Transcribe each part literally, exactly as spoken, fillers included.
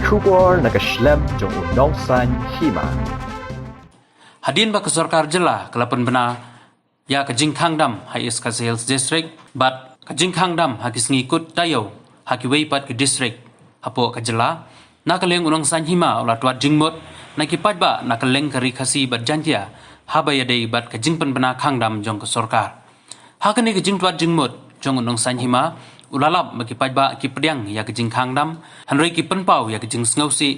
Khubor na ka shlem jong u Nongsaiñ Hima. Hadien ba ka sorkar jylla ka la pynbna ïa ka jingkhang dam ha East Khasi Hills District bad ka jingkhang dam ha ki sngi kut taïew ha kiwei pat ki district hapoh ka jylla, na ka liang u Nongsaiñ Hima u la twad jingmut na ki paidbah na ka liang ka Ri Khasi bad Jaiñtia haba ïadei bad ka jingpynbna khang dam jong ka sorkar. Ha kane ka jingtwad jingmut jong u Nongsaiñ Hima, u la lap ba ki paidbah ki pdiang ïa ka jingkhang dam, hynrei ki pynpaw ïa ka jingsngewsih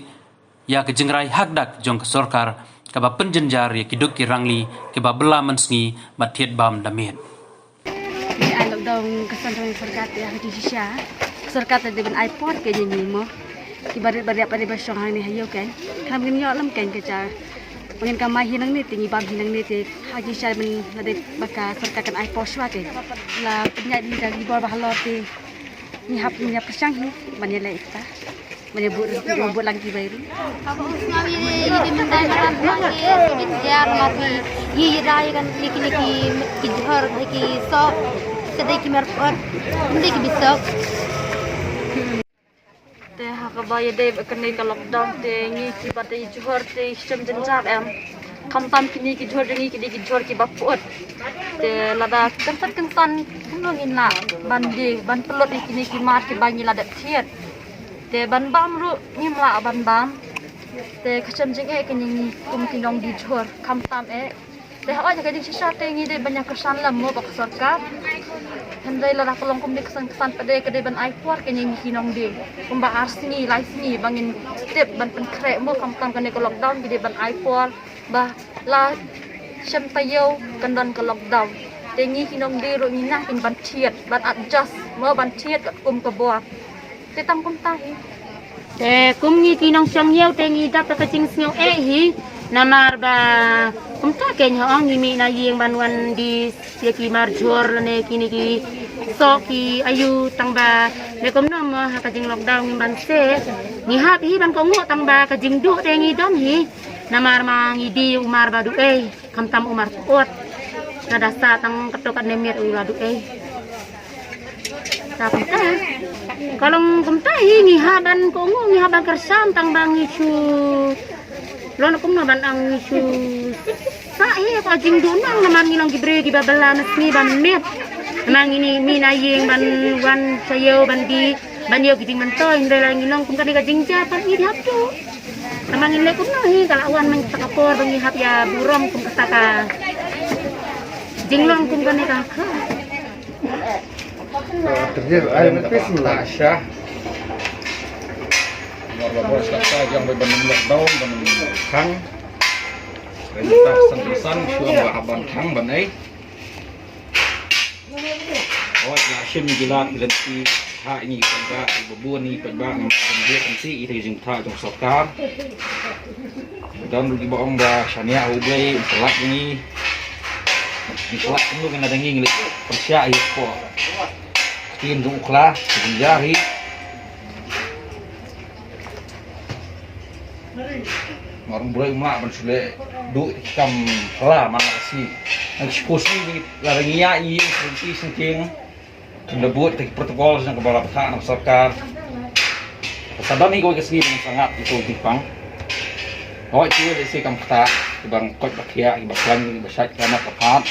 ïa ka jingrai hakdak jong ka sorkar kaba pynjynjar ïa ki duk ki rangli kiba bylla mynsngi bad thied bam da miet. Ni ai lockdown ka san jong sorkar te ha ki shisha. Sorkar te dei ban ai por ke ni mo. Ki barit barit barit ba shong hangne ha ïew kan. Kam ngin ïoh lem kan ka jar. Ba ngin kamai hi nangne te ngi bam hi nangne te ha ki shisha ban la dei ba ka sorkar kan ai por shuwa te. La pynïaid ni da ki bor ba halor te. Ngi hap ngi hap pyrshang hi ban ïaleh ita. Mane bu bu lang ki bai ri. Haba u sngawi re, i di mentai maran ma ke, i di tiar ma ke, i i rai kan liki liki ki jhor hai ki sok, sedai ki merpot, mendai ki bisok. Te ha kaba ïadei bad kane ka lockdown te ngi ki ba dei jhor te shem jynjar em. Khamtam kine ki jhor jong ngi ki dei ki jhor kiba put. Te lada kynsan kynsan kumno ngin lah ban die ban pynlut ïa kine ki mar kiba ngi la dep thied. Te ban bam ruh ngim lah ban bam. Te ka shem jingeh kane ngi kum ki nongdie jhor khamtam eh. Te hooid ka jingshisha te ngi dei ban ïa kyrshan lem mo bad ka sorkar. Hynrei lada ka long kumne kyrsan kyrsan pat de ka dei ban ai por kane ngi ki nongdie. Kumba ar sngi lai sngi ba ngin tip ban pynkhreh mo khamtam kane ka lockdown ki dei ban ai por. Ba la shem taïew kan don ka lockdown. Te ngi ki nongdie ruh ngi nah kin ban thied ban adjust mo ban thied katkum ka bor. Te tang kumta hi. Te kum ngi ki nongshong ïew te ngi dap da ka jingsngew eh hi. Namar ba kumta kein ho ong ngi mih na ïing ban wan die ïa ki mar jhor lane kine ki sok ki aïu tang ba me kumno mo ha ka jing lockdown ngim ban seh. Ngi hap hi ban kohnguh tang ba ka jingduh te ngi don hi. Namar ma ngi die u mar ba duhei. Khamtam u mar put. Lada sah tang katto katne miet u la duhei. Sa kumta. Ka long kumta hi ngi hap ban kohnguh ngi hap ban kyrshan tang ba ngi shu. Lon kumno ban ong ngi shu. Sah hi ka jingduh nong namar ngi long ki briew kiba bylla mynsngi ba miet. Namar ngi ni mih na ïing ban wan sha ïew ban die ban ïew ki jingmyntoi hynrei la ngi long kum kane ka jingjia pat ngi die hap duh. Namar ngin leh kumno hi ka la wan man kata ka por ba ngi hap ïa burom kum kata ka jinglong kum kane ka kha. Tyrjir ai mepis mla sha. Mor ba bos kata jang ba ban lockdown ban khang. Ban ta san san shuang ba haban khang ban ai. Hooid, la shim ki lad ki lynti ha ngi ki paidbah, ki ba bun ngi paidbah ngam kan biak kan ti ita ki jingtha jong sorkar. Don ruh ki ba ong ba shaniah U Blei un slat ngi. Ngi slat kumno kan da ngi ngi leh pyrshah hi ko. Kin jong u khla, ki jingjar hi. Mar um broi um lah ban shu leh duh ki kam phylla man la ka sngi. Nang shu ko sngi ngi la ngi ïa i sngewthuh sngewthuh. Kan da buh ki protocol jong ka ba la pynthah na sorkar. Ka sa don hi ko ka sngi ban sangat ito jingpang. Hooid, ki leh si kam kata ki bang koit ba khiah ki ba khlaiñ ki ba shait ka mat ka phat.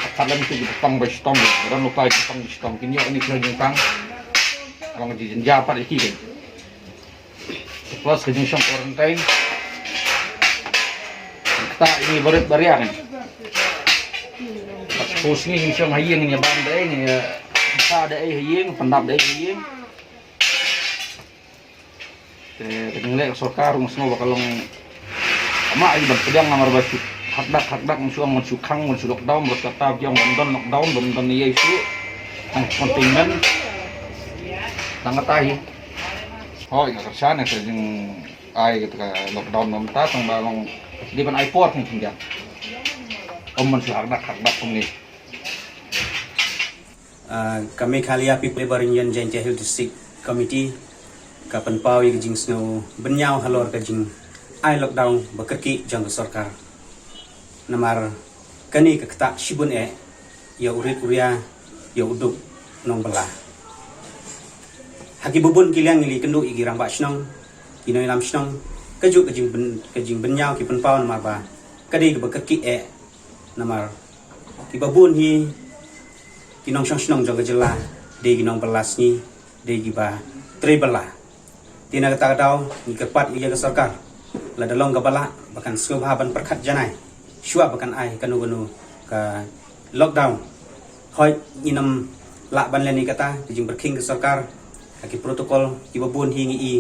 Ka phat lem tu ki ba pang ba shtong, ba don lupa ki pang ba shtong, kin ïoh ni khlaiñ jingpang. Ka long ka jingjia pat ïa ki. Plus ka jingshong quarantine. Kata ini barit baria kan. Pas pus ni jingshong ha ïing ni ban dei ni. Sa dei ha ïing, pandap dei ha ïing. Te ka jingleh ka sorkar rung sngew ba ka long. Ama ai ban pdiang namar ba shu hakdak hakdak ngan shu ong ngan shu khang ngan shu lockdown, ba kata pdiang ban don lockdown ban don ni ïa shu. Nang containment. Tang kata hi. Hooid, nga kyrshan ïa ka jing ai kata ka lockdown mynta tang ba long dei ban ai por kum kum jam. Ym ban shu hakdak hakdak kum ni. Ah, ka Meghalaya People Labour Union Jaintia Hills District Committee ka pynpaw ïa ka jingsngew bynñiaw halor ka jing ai lockdown ba kyrkieh jong ka sorkar. Namar kane ka ktah shibun eh ïa u rit u ria ïa u duk nongbylla. Ha ki bun bun ki liang ngi la ïakynduh ïa ki rangbah shnong, ki nongïalam shnong, kajuh ka jingpyn, ka jingbynñiaw ki pynpaw namar ba ka dei kaba kyrkieh, namar kiba bun hi ki nongshong shnong jong ka jylla dei ki nongbylla sngi, dei kiba trei bylla. Te na kata ka daw ngi kyrpad ïa ka sorkar, lada long kaba lah, ba kan sngewbha ban pyrkhat janai shuwa ba kan ai kano kano ka lockdown. Hooid, ngim lah ban len ïa kata, ka jingpyrkhing ka sorkar ha ki protocol kiba bun hi ngi i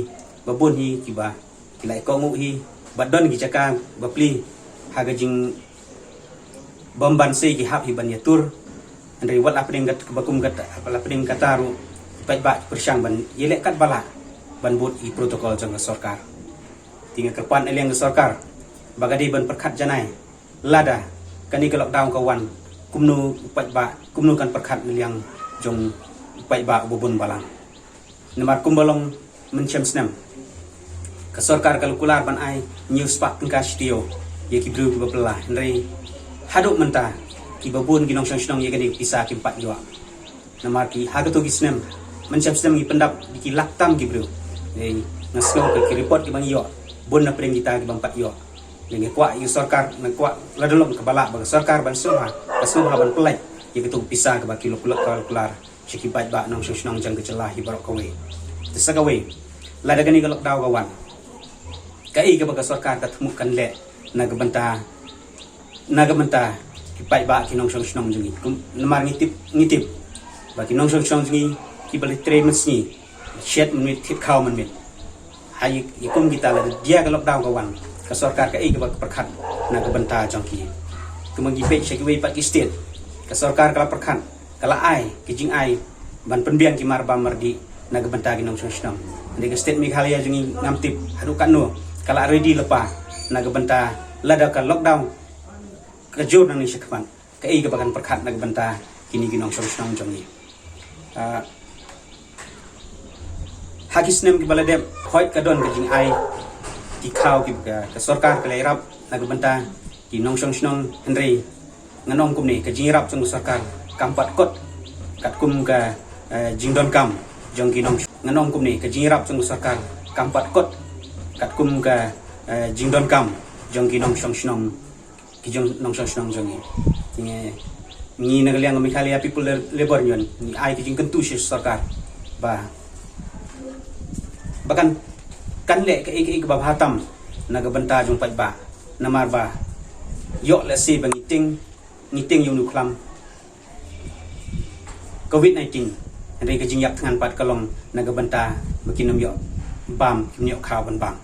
ba bun hi kiba ki la ïakohnguh hi, bad don ki jaka bapli ha ka jing bym ban sei ki hap hi ban ïatur. Hynrei wat la pdeng kat, ba kum kat, la pdeng kata ruh ki paidbah ki pyrshang ban ïaleh katba lah ban bud ïa ki protocol jong ka sorkar. Te nga kyrpad na liang ka sorkar ba ka dei ban pyrkhat janai lada kane ka lockdown ka wan, kumno u paidbah, kumno kan pyrkhat na liang jong u paidbah uba bun balang. Namar kumba long mynshem snem, ka sorkar ka la kular ban ai hynñiew spah tyngka shi taïew ïa ki briew kiba bylla, hynrei haduh mynta kiba bun ki nongshong shnong ïa kane ka pisa kim pat ïoh. Namar ki, ha kato ki snem, mynshem snem ngi pyndap da ki lak tam ki briew. Hynrei nga sngew ka ki report kiba ngi ïoh, bun na pdeng kita ki bym pat ïoh. Hynrei nga kwah ïa ka sorkar, nga kwah lada long kaba lah ba ka sorkar ban sngewbha, ka sngewbha ban pyllait ïa kato ka pisa kaba ki la kular, ka la kular sha ki paidbah nongshong shnong jong ka jylla hi baroh kawei. Te sa kawei, lada kane ka lockdown ka wan, kaei kaba ka sorkar ka thmu kan leh na ka bynta, na ka bynta ki paidbah ki nongshong shnong jong ngi? Kum, namar ngi tip, ngi tip ba ki nongshong shnong jong ngi kiba la trei mynsngi, shet mynmiet, thied khaw mynmiet. Ha ïa, ïa kum kita, lada ka lockdown ka wan, ka sorkar kaei kaba ka pyrkhat na ka bynta jong ki? Kumba ngi peit sha kiwei pat ki state, ka sorkar ka la pyrkhat, ka la ai ki jingai ban pynbiang ki marbam mardih na ka bynta ki nongshong shnong. Hynrei ka state Meghalaya jong ngi ngam tip haduh katno ka la ready lypa na ka bynta lada ka lockdown ka jur nangne shakhmat, kaei kaba kan pyrkhat na ka bynta kine ki nongshong shnong jong ngi. Ah, ha ki snem kiba la dep, hooid ka don ka jingai ki khaw kiba ka, ka sorkar ka la ïarap na ka bynta ki nongshong shnong, hynrei ngan ong kumne, ka jingïarap jong ka sorkar kam pat kot katkum ka, eh, jingdonkam jong ki nong, ngan ong kumne, ka jingïarap jong ka sorkar kam pat kot katkum ka, eh, jingdonkam jong ki nongshong shnong, ki jong nongshong shnong jong ngi. Ngi, ngi na ka liang ka Meghalaya People Labour Union ngi ai ka jingkyntu sha sorkar ba, ba kan, kan leh kaei kaei kaba bha tam na ka bynta jong paidbah. Namar ba ïoh lehse ba ngi tieng, ngi tieng ïa une u khlam covid nineteen, hynrei ka jingïap thngan pat ka long na ka bynta ba kin ym ïoh bam, kin ym ïoh khaw ban bam.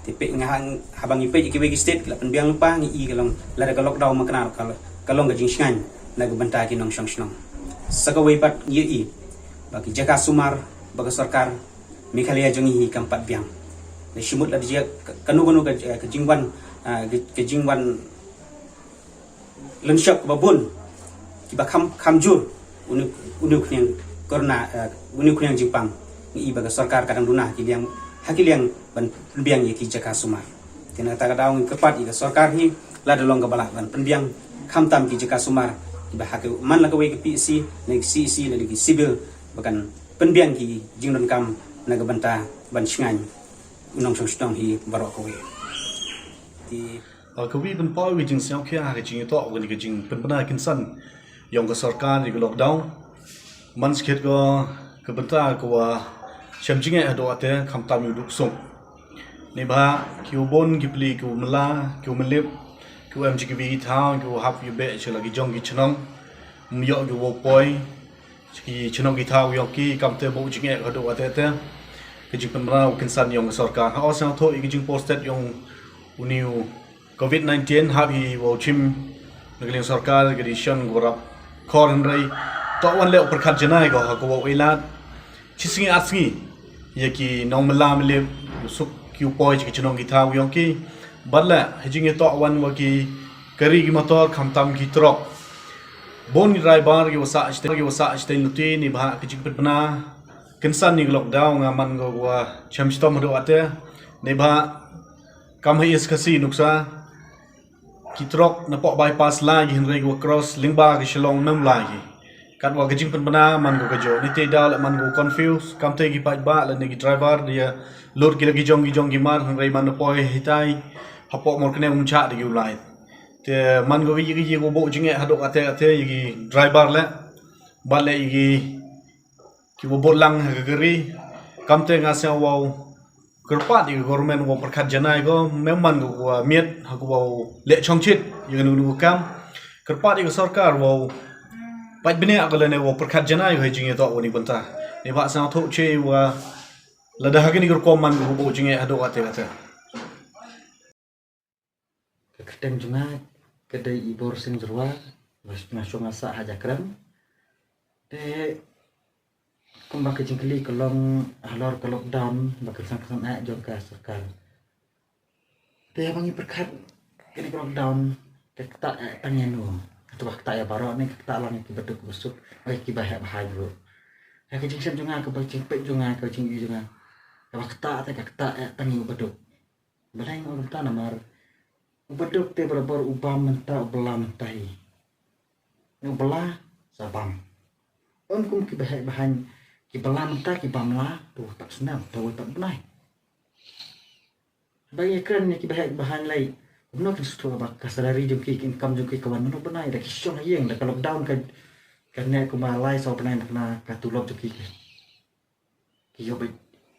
Te peit nga hang, haba ngi peit ïa kiwei ki state ki la pynbiang lypa, ngi i ka long, lada ka lockdown mynta ka, ka long ka jingshngaiñ na ka bynta ki nongshong shnong. Sa kawei pat ngi i ba ki jaka sumar ba ka sorkar Meghalaya jong ngi hi kam pat biang. Lada shimut lada jia ka, kano kano ka, ka jingwan, ah, ka, ka jingwan lynshop kaba bun, kiba kham, kham jur, une, une u khñiang corona, eh, une u khñiang jingpang, ngi i ba ka sorkar ka dang duna ki liang, ha ki liang ban pynbiang ïa ki jaka sumar. Te na kata ka daw ngi kyrpad ïa ka sorkar hi, lada long kaba lah ban pynbiang khamtam ki jaka sumar, kiba ha ka man la kawei ka P H C, ne ka C H C, ne ka civil, ba kan pynbiang ki jingdonkam na ka bynta ban shngaiñ u nongshong shnong hi baroh kawei. Te Ba kawei ban poi ïa ka jingsngewkhia ha ka jingïatoh ïa kane ka jingpynbna kynsan ïong ka sorkar ïa ka lockdown. Man skhet ko ka bynta ka wa shem jingeh haduh ate khamtam ïa u duk suk. Neibhah ki wa bun ki pli, ki wa mylla, ki wa myllip, ki wa em jingkiwei ki thaw, ki wa hap ïa beh sha la ki jong ki chnong. Ym ïoh ki wa poi sha ki chnong ki thaw ïong ki, kamte bun jingeh haduh ate te. Ka jingpynbna u kynsan ïong ka sorkar ha u sngewthuh ïa ka jingposted ïong une u covid nineteen hap hi wow chim na ka liang sorkar ka dei shen ka rap khor, hynrei toh wan leh u pyrkhat janai ko ha ka wow ai lad shi sngi ar sngi ïa ki nongmylla myllip u suk ki u poi sha ki chnong ki thaw ïong ki. Bad leh ha jingïatoh wan wa ki kari ki motor khamtam ki trok. Bun ki driver ki wa sah shatei, ki wa sah shatei luti neibhah ka jingpynbna kynsan ïa ka lockdown nga man ko ka wa shem shitom haduh ate. Neibhah kam ha East Khasi nuksa, ki trok napoh bypass lai ki, hynrei ki wa cross lyngba ka Shillong mem lai ki. Katwa ka jingpynbna man ko ka jong. Nitei daw leh man ko confuse. Kamte ki paidbah lane ki driver da ïa load ki la ki jong ki jong ki mar, hynrei man da poi hitai hapoh Mawryngkneng um jah da ki u lait. Te man ko ka ïa ka ïa ka buh jingeh haduh kate kate ïa ki driver leh. Bad leh ïa ki ki wa bud lang ha ka kari. Kamte nga sngew wow kyrpad ïa ka government wow pyrkhat janai ko, mem man ko wa miet ha ko wow leh chongchit ïa ka nu ka kam. Kyrpad ïa ka sorkar wow pait bniah ko lane wow pyrkhat janai ko ha jingïatoh wa ni bynta. Ni ba sngew thoh che wa lada ha kini ka rukom man ko wow jingeh haduh kate kate. Ka kyrteng jong nga ka dei i Borsing Jyrwa, nga shong nga sah ha Jakrem. Te kumba ka jingkylli ka long halor ka lockdown ba ka san ka san eh jong ka sorkar. Te haba ngi pyrkhat kane ka lockdown ka ktah eh tang ïa no. Ka tu ka ktah ïa baroh ne ka ktah lang ïa ki baduk basuk, oi ki baheh bahai bro. Ka jingshem jong nga, ka jingpeit jong nga, ka jingïohi jong nga, kaba ktah te ka ktah eh tang ïa u baduk. Balei nga ong kumta? Namar u baduk te barabor u bam mynta, u bylla mynta hi. U bylla sa bam. Ym kum ki baheh bahaiñ, ki bylla mynta ki bam la, to pat snem, to pat bnai. Ba ïa kren ïa ki baheh bahaiñ lei, kumno kin sngewthuh ba ka salary jong ki, ka income jong ki ka wan mynno bnai, da ki shong ha ïing, da ka lockdown ka, ka neh kumba lai saw bnai na ka tulop jong ki. Ki ïoh beit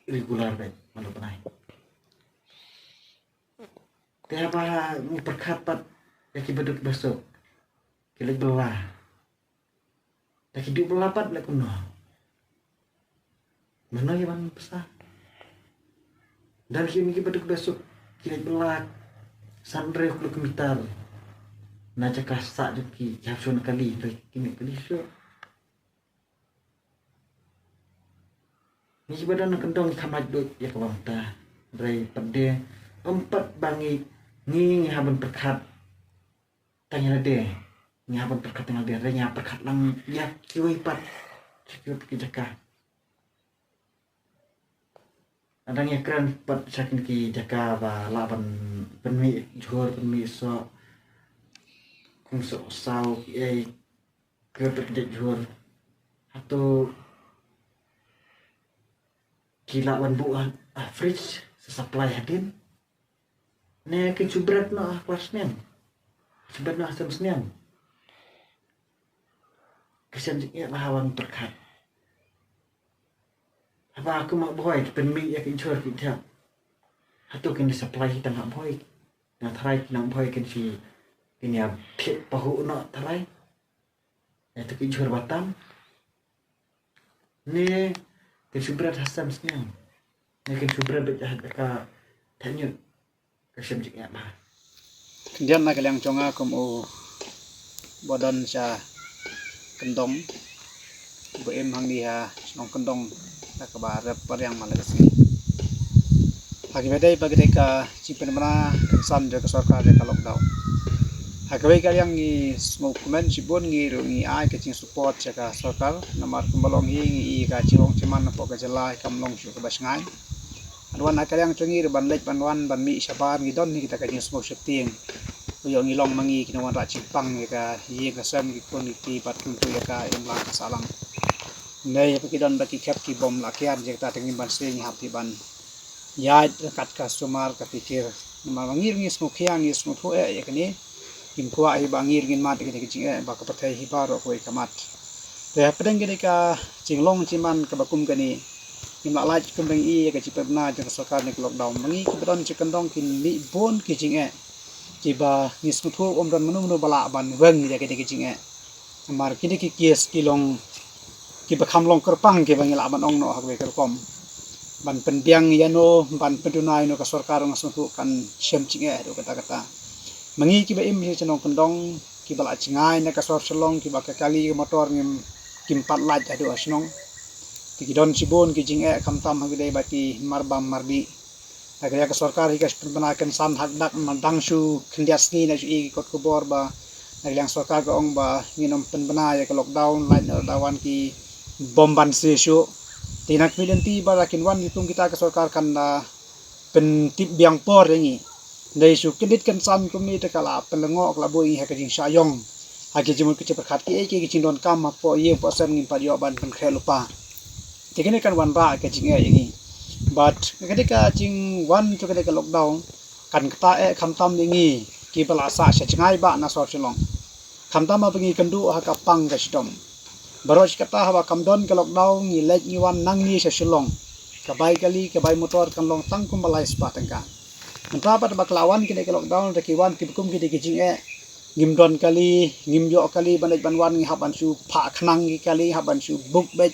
regular beit mynno bnai. Te haba ngi pyrkhat pat ïa ki baduk basuk, ki leit bylla. Da ki duh bylla pat leh kumno? Mynno ïa ban pisa? Dan ki, ki baduk basuk ki leit bylla san hynriew kilometer na jaka sah jong ki, ki hap shu na kali, hynrei ki mih kali shuh. Ngi ba don na kyndong ngi kham lait duh ïa kaba mynta. Hynrei pat de, ym pat ba ngi, ngi, ngi hap ban pyrkhat tang ïa lade. Ngi hap ban pyrkhat tang ïa lade, hynrei ngi hap pyrkhat lang ïa kiwei pat, ïa kiwei pat ki jaka. Lada ngi kren pat sha kine ki jaka ba lah ban pynmih jhur, pynmih soh, kum soh saw, kiei, kiwei pat ki jait jhur. Hato ki lah ban buh ha, ha fridge, sa supply hadien. Ne kin shu bret noh ha klas snem. Shu bret noh ha sem snem. Ka shem jingeh ba haba ngi pyrkhat. Haba kum ha Bhoi ki pynmih ïa ki jhur ki dep. Hato kin supply hi tang ha Bhoi. Na tharai ki nong Bhoi kin shu, kin ïa thied pahuh noh tharai. Ïa to ki jhur ba tam. Ne kin shu bret ha sem snem. Ne kin shu bret beit ha ka thait ñiut. Ka shem jingeh bha. Khyndiat na ka liang jong nga kum u ba don sha kyndong, ba im hangne ha shnong Kyndong, ha kaba rep ba riang man la ka sngi. Ha kaba dei ba ka dei ka jingpynbna kynsan jong ka sorkar ïa ka lockdown. Ha kawei ka liang ngi sngewkmen shibun, ngi ruh ngi ai ka jingsupport sha ka sorkar, namar kumba long hi ngi i ka jinglong jingman hapoh ka jylla kam long shuh kaba shngaiñ. Ban wan ha ka liang jong ngi ruh ban leit ban wan ban mih shabar ngi don hi kita ka jingsngewsheptieng. Ba ïoh ngi long ma ngi ki nongwanrah jingpang ïa ka ïing ka sem, ki khun ki kti bad kumjuh ïa ka imlang ka sahlang. Hynrei ba ki don ba ki khep ki bym lah kiar ïa kata, te ngim banse ngi hap dei ban ïaid ryngkat ka sumar ka fikir. Namar ba ngi ruh ngi sngewkhia, ngi sngewthuh eh ïa kane. Ngim kwah hi ba ngi ruh ngin mad ïa kane ka jingeh, ba ka pyrthei hi baroh kawei ka mad. Te hapdeng kane ka jinglong jingman kaba kum kane, ngim lah lait kumba ngi i ïa ka jingpynbna jong ka sorkar ne ka lockdown. Ba ngi kiba don sha kyndong kin mih bun ki jingeh kiba ngi sngewthuh ym don mano mano ba lah ban weng ïa kine ki jingeh. Namar kine ki case ki long kiba kham long kyrpang kiba ngi lah ban ong noh ha kawei ka rukom. Ban pynbiang ïano, ban pynduna ïano ka sorkar nga sngewthuh kan shem jingeh haduh katta katta. Ma ngi kiba im sha shnong Kyndong, kiba la jngai na ka sor Shillong, kiba ka kali ka motor ngim, kim pat lait haduh ha shnong. Te ki don shibun ki jingeh khamtam ha ki dei ba ki marbam mardih. Ha ka liang ka sorkar hi ka pynbna kynsan ha ka dak, ma dang shu khyndiat sngi na shu i ki kot khubor ba na ka liang sorkar ka ong ba ngin ym pynbna ïa ka lockdown lait na da wan ki bym banse shuh. Te na ka mih lynti ba la kin wan ki kum kita ka sorkar kan da pyntip biang por ïa ngi. Dei shu kyndit kynsan kumne te ka la pynlyngngoh, ka la buh ïa ngi ha ka jingshah ïong. Ha ki jingmut ki jingpyrkhat ki ei ki jingdonkam hapoh ïing hapoh sem ngim pat ïoh ban pynkhreh lypa. Te kane kan wanrah ka jingeh ïa ngi. Bad kane ka jingwan jong kane ka lockdown kan ktah eh khamtam ïa ngi kiba la sah sha jngai bah na sor Shillong. Khamtam haba ngi kynduh ha ka pang ka shitom. Baroh shi katta haba kam don ka lockdown ngi leit ngi wan nangne sha Shillong. Ka bai kali, ka bai motor kan long tang kumba lai spah tyngka. Mynta pat ba ka la wan kine ki lockdown te ki wan kiba kum kine ki jingeh. Ngim don kali, ngim ïoh kali ban leit ban wan, ngi hap ban shu phah khnang ki kali, hap ban shu book beit.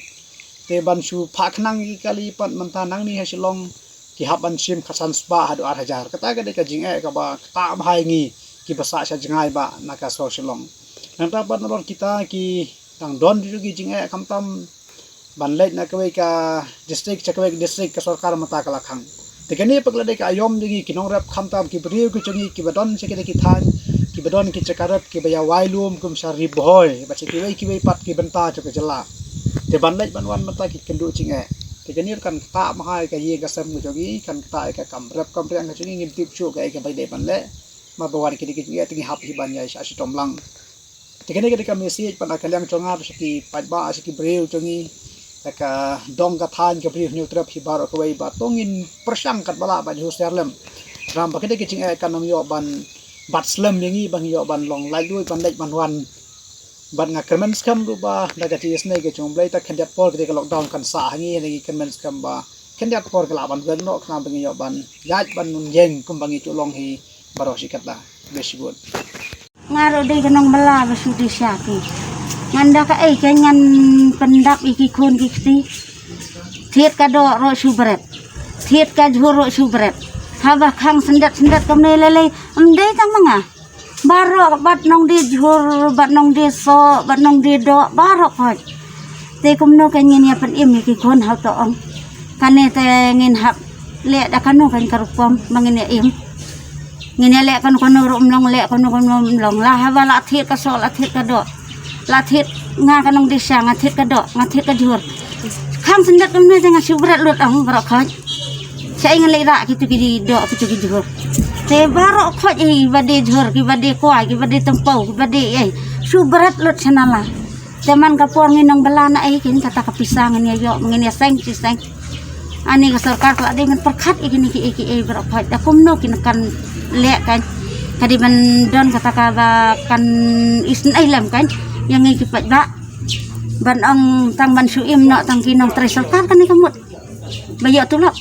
Te ban shu phah khnang ki kali pat mynta nangne ha Shillong ki hap ban shim khatsan spah haduh ar hajar. Kata ka dei ka jingeh kaba ktah bha ïa ngi kiba sah sha jngai bah na ka sor Shillong. Nangta pat nalor kita ki dang don jong ki jingeh khamtam ban leit na kawei ka district sha kawei ka district ka sorkar mynta ka la khang. Te kane pat ka la dei ka aïom jong ngi ki nongrep khamtam ki briew ki jong ngi kiba don sha kine ki thaiñ, kiba don ki jaka rep kiba ïa wai lum kum sha Ri Bhoi bad sha kiwei kiwei pat ki bynta jong ka jylla. Te ban leit ban wan mynta ki kynduh jingeh. Te kane kan ktah bha ïa ka ïing ka sem ka jong ngi, kan ktah ïa ka kam rep kam riang ka jong ngi, ngim tip shuh kaei kaba dei ban leh. Ma ba wan kine ki jingeh te ngi hap hi ban ïa sha shitom lang. Te kane ka dei ka message pat na ka liang jong nga sha ki paidbah sha ki briew jong ngi. Ïa ka dong ka thaiñ ka briew Hynñiewtrep hi baroh kawei ba to ngin pyrshang katba lah ban ïa husiar lem. Namar ba kane ka jingeh kan ym ïoh ban bat slem ïa ngi ba ngi ïoh ban long laitluid ban leit ban wan. Bad nga kyrmen skhem ruh ba da ka jingisynei ka jong U Blei ta khyndiat por ka dei ka lockdown kan sah ha ngi, ngi kyrmen skhem ba khyndiat por ka lah ban weng noh khnang ba ngi ïoh ban ïaid ban ïeng kumba ngi ju long hi baroh shi katta. Khublei shibun. Nga ruh dei ka nongbylla ba shu dei sha ki. Ngan da kaei kein ngan pyndap ïa ki khun ki kti. Thied ka doh ruh shu bret. Thied ka jhur ruh shu bret. Haba khang syndet syndet kumne lei lei. Ym dei tang ma nga. Baroh bad nongdie jhur bad nongdie soh bad nongdie doh baroh khoit. Te kumno kein ngin ïa pynim ïa ki khun, hato ong. Kane te ngin hap leh da kano kein ka rukom ba ngin ïa im. Ngin ïa leh kano kano ruh ym long, leh kano kano ym long. La haba la thied ka soh, la thied ka doh. La thied, nga ka nongdie sha, nga thied ka doh, nga thied ka jhur. Khang syndet kumne te nga shu bret lut ong baroh khoit. Shaei ngan leit rah kito ki doh kito ki jhur. Te baroh khoit, eh, kiba die jhur, kiba die kwai, kiba die tympew, kiba die ei. Shu bret lut sha nala. Te man ka por ngi nongbylla na ei kein kata ka pisa ngin ïa ïoh, ngin ïa seng shi seng. Ani ka sorkar ka la dei ban pyrkhat ïa kine kiei kiei baroh khoit. Da kumno kin kan leh kein. Ka dei ban don kata kaba kan isynei lem kein ïa ngi ki paidbah. Ban ong tang ban shu im noh tang ki nongtrei sorkar kane ka mut ba ïoh tulop.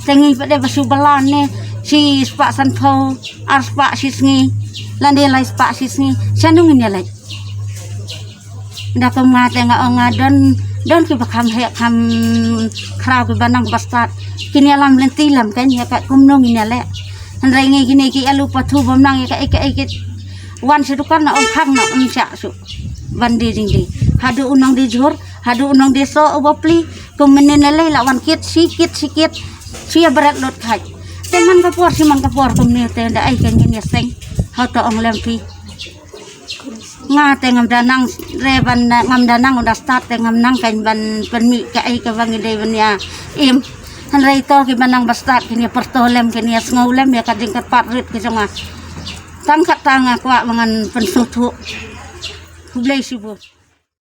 Te ngi pat de ba shu bylla ne shi spah sanphew, ar spah shi sngi, lane lai spah shi sngi. Shano ngin ïa leit? Da kum nga te nga ong nga don, don kiba kham heh kham khraw kiba nang ba stad. Kin ïalam lynti lem kein ïa ka kumno ngin ïa leh. Hynrei ngi kine ki alu pathu bym nang ïa kaei kaei ki wan sha dukan na ong khang na ong shah shuh. Ban die jingdie. Haduh u nongdie jhur, haduh u nongdie soh u bapli. Kum mynne ne lei la wan kit shi kit shi kit. Shu ïa bret lut khoit. Te man ka por shi man ka por kumne te da ei kein ngin ïa seng. Hato ong lem phi. Nga te ngam da nang re ban, ngam da nang u da stad te ngam nang kein ban pynmih kaei kaba ngi dei ban ïa im. Hynrei to kiba nang ba stad kin ïa pyrto lem kin ïa sngew lem ïa ka jingkyrpad rit ka jong nga. Tang kata nga kwah ba ngan pynsngewthuh. Khublei shibun.